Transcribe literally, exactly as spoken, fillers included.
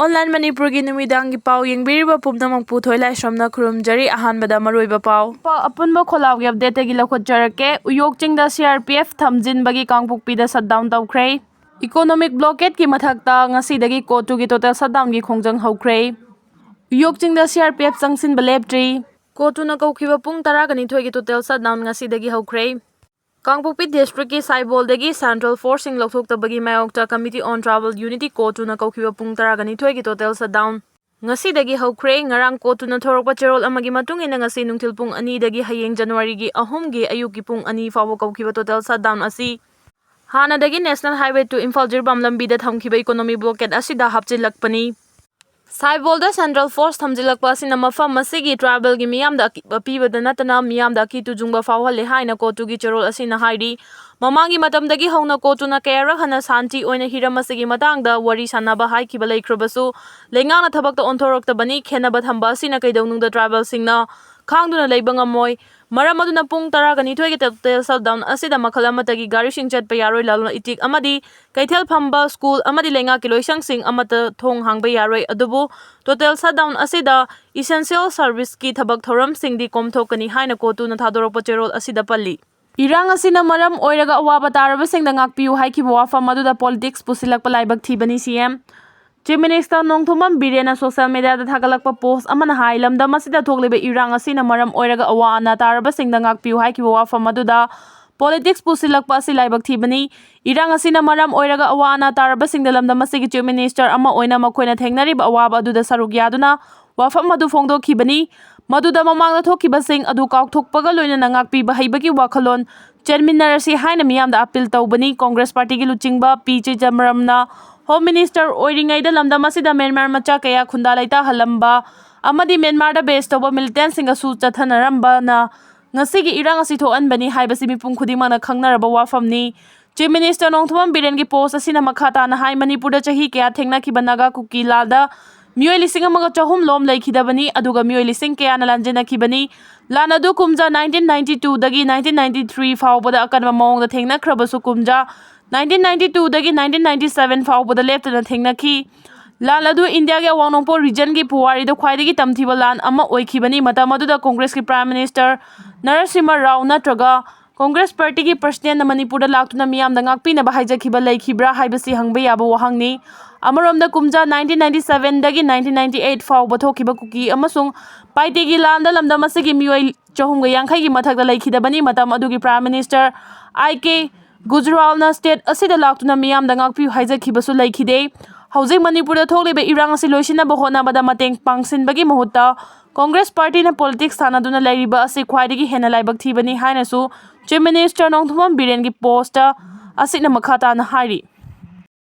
Online ꯃꯅꯤꯄꯨꯔꯒꯤ ꯅꯨꯃꯤꯗꯥꯡꯒꯤ ꯄꯥꯎ ꯌꯦꯡꯕꯤꯔꯤꯕ ꯄꯨꯝꯅꯃꯛꯄꯨ ꯊꯣꯏꯂꯥꯏꯁ꯭ꯔꯝꯅ ꯈꯨꯔꯨꯝꯖꯔꯤ꯫ ꯑꯍꯥꯟꯕꯗ ꯃꯔꯨꯑꯣꯏꯕ ꯄꯥꯎ꯫ ꯑꯄꯨꯟꯕ ꯈꯣꯜꯂꯥꯎꯒꯤ updateꯇꯒꯤ ꯂꯧꯈꯠꯆꯔꯛꯀꯦ꯫ ꯎꯌꯣꯛ ꯆꯤꯡꯗ C R P F ꯊꯝꯖꯤꯟꯕꯒꯤ ꯀꯥꯡꯄꯣꯛꯄꯤꯗ shutdown ꯇꯧꯈ꯭ꯔꯦ꯫ Economic blockadeꯀꯤ ꯃꯊꯛꯇ ꯉꯁꯤꯗꯒꯤ COTUꯒꯤ total shutdownꯒꯤ ꯈꯣꯡꯖꯪ ꯍꯧꯈ꯭ꯔꯦ꯫ ꯎꯌꯣꯛ ꯆꯤꯡꯗ C R P F ꯆꯪꯁꯤꯟꯕ ꯂꯦꯞꯇ꯭ꯔꯤ꯫ COTUꯅ ꯀꯧꯈꯤꯕ ꯄꯨꯡ ꯇꯔꯥꯒ ꯅꯤꯊꯣꯏꯒꯤ total shutdown ꯉꯁꯤꯗꯒꯤ ꯍꯧꯈ꯭ꯔꯦ꯫ ꯀꯥꯡꯄꯣꯛꯄꯤ districtꯀꯤ ꯁꯥꯏꯕꯣꯜꯗꯒꯤ central forceꯁꯤꯡ ꯂꯧꯊꯣꯛꯇꯕꯒꯤ ꯃꯥꯌꯣꯛꯇ Committee on Tribal Unity COTUꯅ ꯀꯧꯈꯤꯕ ꯄꯨꯡ ꯇꯔꯥꯒ ꯅꯤꯊꯣꯏꯒꯤ total shutdown ꯉꯁꯤꯗꯒꯤ ꯍꯧꯈ꯭ꯔꯦ꯫ ꯉꯔꯥꯡ COTUꯅ ꯊꯣꯔꯛꯄ ꯆꯦꯔꯣꯜ ꯑꯃꯒꯤ ꯃꯇꯨꯡ ꯏꯟꯅ ꯉꯁꯤ ꯅꯨꯡꯊꯤꯜ ꯄꯨꯡ ꯑꯅꯤꯗꯒꯤ ꯍꯌꯦꯡ Januaryꯒꯤ ꯑꯍꯨꯝꯒꯤ ꯑꯌꯨꯛꯀꯤ ꯄꯨꯡ ꯑꯅꯤ ꯐꯥꯎꯕ ꯀꯧꯈꯤꯕ total shutdown ꯑꯁꯤ ꯍꯥꯟꯅꯗꯒꯤ National Highway two Imphal Jiribam ꯂꯝꯕꯤꯗ ꯊꯝꯈꯤꯕ economic blockade ꯑꯁꯤꯗ ꯍꯥꯞꯆꯤꯜꯂꯛꯄꯅꯤ꯫ ꯁꯥꯏꯕꯣꯜꯗ central force ꯊꯝꯖꯤꯜꯂꯛꯄ ꯑꯁꯤꯅ ꯃꯐꯝ ꯑꯁꯤꯒꯤ tribalꯒꯤ ꯃꯤꯌꯥꯝꯗ ꯑꯀꯤꯕ ꯄꯤꯕꯗ ꯅꯠꯇꯅ ꯃꯤꯌꯥꯝꯗ ꯑꯀꯤ ꯇꯨꯖꯨꯡꯕ ꯐꯥꯎꯍꯜꯂꯦ ꯍꯥꯏꯅ COTUꯒꯤ ꯆꯦꯔꯣꯜ ꯑꯁꯤꯅ ꯍꯥꯏꯔꯤ꯫ ꯃꯃꯥꯡꯒꯤ ꯃꯇꯝꯗꯒꯤ ꯍꯧꯅ COTUꯅ ꯀꯌꯥꯔꯛ ꯍꯟꯅ ꯁꯥꯟꯇꯤ ꯑꯣꯏꯅ ꯍꯤꯔꯝ ꯑꯁꯤꯒꯤ ꯃꯇꯥꯡꯗ ꯋꯥꯔꯤ ꯁꯥꯟꯅꯕ ꯍꯥꯏꯈꯤꯕ ꯂꯩꯈ꯭ꯔꯕꯁꯨ ꯂꯩꯉꯥꯛꯅ ꯊꯕꯛꯇ ꯑꯣꯟꯊꯣꯔꯛꯇꯕꯅꯤ꯫ ꯈꯦꯟꯅꯕ ꯊꯝꯕ ꯑꯁꯤꯅ ꯀꯩꯗꯧꯅꯨꯡꯗ tribalꯁꯤꯡꯅ ꯈꯥꯡꯗꯨꯅ ꯂꯩꯕ ꯉꯝꯃꯣꯏ꯫ ꯃꯔꯝ ꯑꯗꯨꯅ ꯄꯨꯡ ꯇꯔꯥꯒ ꯅꯤꯊꯣꯏꯒꯤ total shutdown ꯑꯁꯤꯗ ꯃꯈꯜ ꯑꯃꯠꯇꯒꯤ ꯒꯥꯔꯤꯁꯤꯡ ꯆꯠꯄ ꯌꯥꯔꯣꯏ꯫ ꯂꯂꯣꯟ ꯏꯇꯤꯛ ꯑꯃꯗꯤ ꯀꯩꯊꯦꯜ ꯐꯝꯕ, school ꯑꯃꯗꯤ ꯂꯩꯉꯥꯛꯀꯤ ꯂꯣꯏꯁꯪꯁꯤꯡ ꯑꯃꯠꯇ ꯊꯣꯡ ꯍꯥꯡꯕ ꯌꯥꯔꯣꯏ꯫ ꯑꯗꯨꯕꯨ total shutdown ꯑꯁꯤꯗ essential serviceꯀꯤ ꯊꯕꯛ ꯊꯧꯔꯝꯁꯤꯡꯗꯤ ꯀꯣꯝꯊꯣꯛꯀꯅꯤ ꯍꯥꯏꯅ COTUꯅ ꯊꯥꯗꯣꯔꯛꯄ ꯆꯦꯔꯣꯜ ꯑꯁꯤꯗ ꯄꯜꯂꯤ꯫ ꯏꯔꯥꯡ ꯑꯁꯤꯅ ꯃꯔꯝ ꯑꯣꯏꯔꯒ ꯑꯋꯥꯕ ꯇꯥꯔꯕꯁꯤꯡꯗ ꯉꯥꯛꯄꯤꯌꯨ ꯍꯥꯏꯈꯤꯕ ꯋꯥꯐꯝ ꯑꯗꯨꯗ politics ꯄꯨꯁꯤꯜꯂꯛꯄ ꯂꯥꯏꯕꯛ ꯊꯤꯕꯅꯤ꯫ C M, Chief Minister Nongthombam ꯕꯤꯔꯦꯟꯅ social mediaꯗ ꯊꯥꯒꯠꯂꯛꯄ post ꯑꯃꯅ ꯍꯥꯏ, ꯂꯝꯗꯝ ꯑꯁꯤꯗ ꯊꯣꯛꯂꯤꯕ ꯏꯔꯥꯡ ꯑꯁꯤꯅ ꯃꯔꯝ ꯑꯣꯏꯔꯒ ꯑꯋꯥ ꯑꯅꯥ ꯇꯥꯔꯕꯁꯤꯡꯗ ꯉꯥꯛꯄꯤꯌꯨ ꯍꯥꯏꯈꯤꯕ ꯋꯥꯐꯝ ꯑꯗꯨꯗ politics ꯄꯨꯁꯤꯜꯂꯛꯄ ꯑꯁꯤ ꯂꯥꯏꯕꯛ ꯊꯤꯕꯅꯤ꯫ ꯏꯔꯥꯡ ꯑꯁꯤꯅ ꯃꯔꯝ ꯑꯣꯏꯔꯒ ꯑꯋꯥ ꯑꯅꯥ ꯇꯥꯔꯕꯁꯤꯡꯗ ꯂꯝꯗꯝ ꯑꯁꯤꯒꯤ Chief Minister ꯑꯃ ꯑꯣꯏꯅ ꯃꯈꯣꯏꯅ ꯊꯦꯡꯅꯔꯤꯕ ꯑꯋꯥꯕ ꯑꯗꯨꯗ ꯁꯔꯨꯛ ꯌꯥꯗꯨꯅ ꯋꯥꯐꯝ ꯑꯗꯨ ꯐꯣꯡꯗꯣꯛꯈꯤꯕꯅꯤ꯫ ꯃꯗꯨꯗ ꯃꯃꯥꯡꯗ ꯊꯣꯛꯈꯤꯕꯁꯤꯡ ꯑꯗꯨ ꯀꯥꯎꯊꯣꯛꯄꯒ ꯂꯣꯏꯅꯅ ꯉꯥꯛꯄꯤꯕ ꯍꯩꯕꯒꯤ ꯋꯥꯈꯜꯂꯣꯟ ꯆꯦꯟꯃꯤꯟꯅꯔꯁꯤ ꯍꯥꯏꯅ ꯃꯤꯌꯥꯝꯗ appeal ꯇꯧꯕꯅꯤ꯫ Congress partyꯒꯤ ꯂꯨꯆꯤꯡꯕ P Chidambaramꯅ Home Minister ꯑꯣꯏꯔꯤꯉꯩꯗ ꯂꯝꯗꯝ ꯑꯁꯤꯗ ꯃ꯭ꯌꯥꯟꯃꯥꯔ ꯃꯆꯥ ꯀꯌꯥ ꯈꯨꯟꯗꯥ ꯂꯩꯇꯥꯍꯜꯂꯝꯕ ꯑꯃꯗꯤ ꯃ꯭ꯌꯥꯟꯃꯥꯔꯗ base ꯇꯧꯕ militantꯁꯤꯡꯒꯁꯨ ꯆꯠꯊꯅꯔꯝꯕꯅ ꯉꯁꯤꯒꯤ ꯏꯔꯥꯡ ꯑꯁꯤ ꯊꯣꯛꯍꯟꯕꯅꯤ ꯍꯥꯏꯕꯁꯤ ꯃꯤꯄꯨꯝ ꯈꯨꯗꯤꯡꯃꯛꯅ ꯈꯪꯅꯔꯕ ꯋꯥꯐꯝꯅꯤ꯫ Chief Minister ꯅꯣꯡꯊꯣꯝꯕꯝ ꯕꯤꯔꯦꯟꯒꯤ post ꯑꯁꯤꯅ ꯃꯈꯥ ꯇꯥꯅ ꯍꯥꯏ, ꯃꯅꯤꯄꯨꯔꯗ ꯆꯍꯤ ꯀꯌꯥ ꯊꯦꯡꯅꯈꯤꯕ ꯅꯥꯒꯥ ꯀꯨꯀꯤ ꯂꯥꯜꯗ ꯃꯤꯑꯣꯏ ꯂꯤꯁꯤꯡ ꯑꯃꯒ ꯆꯍꯨꯝ ꯂꯣꯝ ꯂꯩꯈꯤꯗꯕꯅꯤ, ꯑꯗꯨꯒ ꯃꯤꯑꯣꯏ ꯂꯤꯁꯤꯡ ꯀꯌꯥꯅ ꯂꯥꯟꯖꯦꯟꯅꯈꯤꯕꯅꯤ꯫ ꯂꯥꯟ ꯑꯗꯨ ꯀꯨꯝꯖꯥ nineteen ninety twoꯗꯒꯤ nineteen ninety three ꯐꯥꯎꯕꯗ ꯑꯀꯟꯕ ꯃꯑꯣꯡꯗ ꯊꯦꯡꯅꯈ꯭ꯔꯕꯁꯨ ꯀꯨꯝꯖꯥ nineteen ninety twoꯗꯒꯤ nineteen ninety seven ꯐꯥꯎꯕꯗ ꯂꯦꯞꯇꯅ ꯊꯦꯡꯅꯈꯤ꯫ ꯂꯥꯟ ꯑꯗꯨ ꯏꯟꯗꯤꯌꯥꯒꯤ ꯑꯋꯥꯡ ꯅꯣꯡꯄꯣꯛ ꯔꯤꯖꯟꯒꯤ ꯄꯨꯋꯥꯔꯤꯗ ꯈ꯭ꯋꯥꯏꯗꯒꯤ ꯇꯝꯊꯤꯕ ꯂꯥꯟ ꯑꯃ ꯑꯣꯏꯈꯤꯕꯅꯤ꯫ ꯃꯇꯝ ꯑꯗꯨꯗ ꯀꯣꯡꯒ꯭ꯔꯦꯁꯀꯤ ꯄ꯭ꯔꯥꯏꯝ ꯃꯤꯅꯤꯁꯇꯔ ꯅꯔꯁꯤꯝꯍ ꯔꯥꯎ ꯅꯠꯇ꯭ꯔꯒ ꯀꯣꯡꯒ꯭ꯔꯦꯁ ꯄꯥꯔꯇꯤꯒꯤ ꯄ꯭ꯔꯁꯤꯗꯦꯟꯅ ꯃꯅꯤꯄꯨꯔꯗ ꯂꯥꯛꯇꯨꯅ ꯃꯤꯌꯥꯝꯗ ꯉꯥꯛꯄꯤꯅꯕ ꯍꯥꯏꯖꯈꯤꯕ ꯂꯩꯈꯤꯕ꯭ꯔꯥ ꯍꯥꯏꯕꯁꯤ ꯍꯪꯕ ꯌꯥꯕ ꯋꯥꯍꯪꯅꯤ꯫ ꯑꯃꯔꯣꯝꯗ, ꯀꯨꯝꯖꯥ ꯅꯥꯏꯟꯇꯤꯟ ꯅꯥꯏꯟꯇꯤ ꯁꯚꯦꯟꯗꯒꯤ ꯅꯥꯏꯟꯇꯤꯟ ꯅꯥꯏꯟꯇꯤ ꯑꯩꯠ ꯐꯥꯎꯕ ꯊꯣꯛꯈꯤꯕ ꯀꯨꯀꯤ ꯑꯃꯁꯨꯡ ꯄꯥꯏꯇꯦꯒꯤ ꯂꯥꯟꯗ ꯂꯝꯗꯝ ꯑꯁꯤꯒꯤ ꯃꯤꯑꯣꯏ ꯆꯍꯨꯝꯒ ꯌꯥꯡꯈꯩꯒꯤ ꯃꯊꯛꯇ ꯂꯩꯈꯤꯗꯕꯅꯤ꯫ ꯃꯇꯝ ꯑꯗꯨꯒꯤ ꯄ꯭ꯔꯥꯏꯝ ꯃꯤꯅꯤꯁꯇꯔ ꯑꯥꯏ ꯀꯦ ꯒꯨꯖꯔꯥꯜꯅ ꯁ꯭ꯇꯦꯠ ꯑꯁꯤꯗ ꯂꯥꯛꯇꯨꯅ ꯃꯤꯌꯥꯝꯗ ꯉꯥꯛꯄꯤꯌꯨ ꯍꯥꯏꯖꯈꯤꯕꯁꯨ ꯂꯩꯈꯤꯗꯦ꯫ ꯍꯧꯖꯤꯛ ꯃꯅꯤꯄꯨꯔꯗ ꯊꯣꯛꯂꯤꯕ ꯏꯔꯥꯡ ꯑꯁꯤ ꯂꯣꯏꯁꯤꯟꯅꯕ ꯍꯣꯠꯅꯕꯗ ꯃꯇꯦꯡ ꯄꯥꯡꯁꯤꯟꯕꯒꯤ ꯃꯍꯨꯠꯇ ꯀꯣꯡꯒ꯭ꯔꯦꯁ ꯄꯥꯔꯇꯤꯅ ꯄꯣꯂꯤꯇꯤꯛꯁ ꯁꯥꯟꯅꯗꯨꯅ ꯂꯩꯔꯤꯕ ꯑꯁꯤ ꯈ꯭ꯋꯥꯏꯗꯒꯤ ꯍꯦꯟꯅ ꯂꯥꯏꯕꯛ ꯊꯤꯕꯅꯤ ꯍꯥꯏꯅꯁꯨ ꯆꯤꯐ ꯃꯤꯅꯤꯁꯇꯔ ꯅꯣꯡꯊꯣꯝꯕꯝ ꯕꯤꯔꯦꯟꯒꯤ ꯄꯣꯁꯇ ꯑꯁꯤꯅ ꯃꯈꯥ ꯇꯥꯅ ꯍꯥꯏꯔꯤ꯫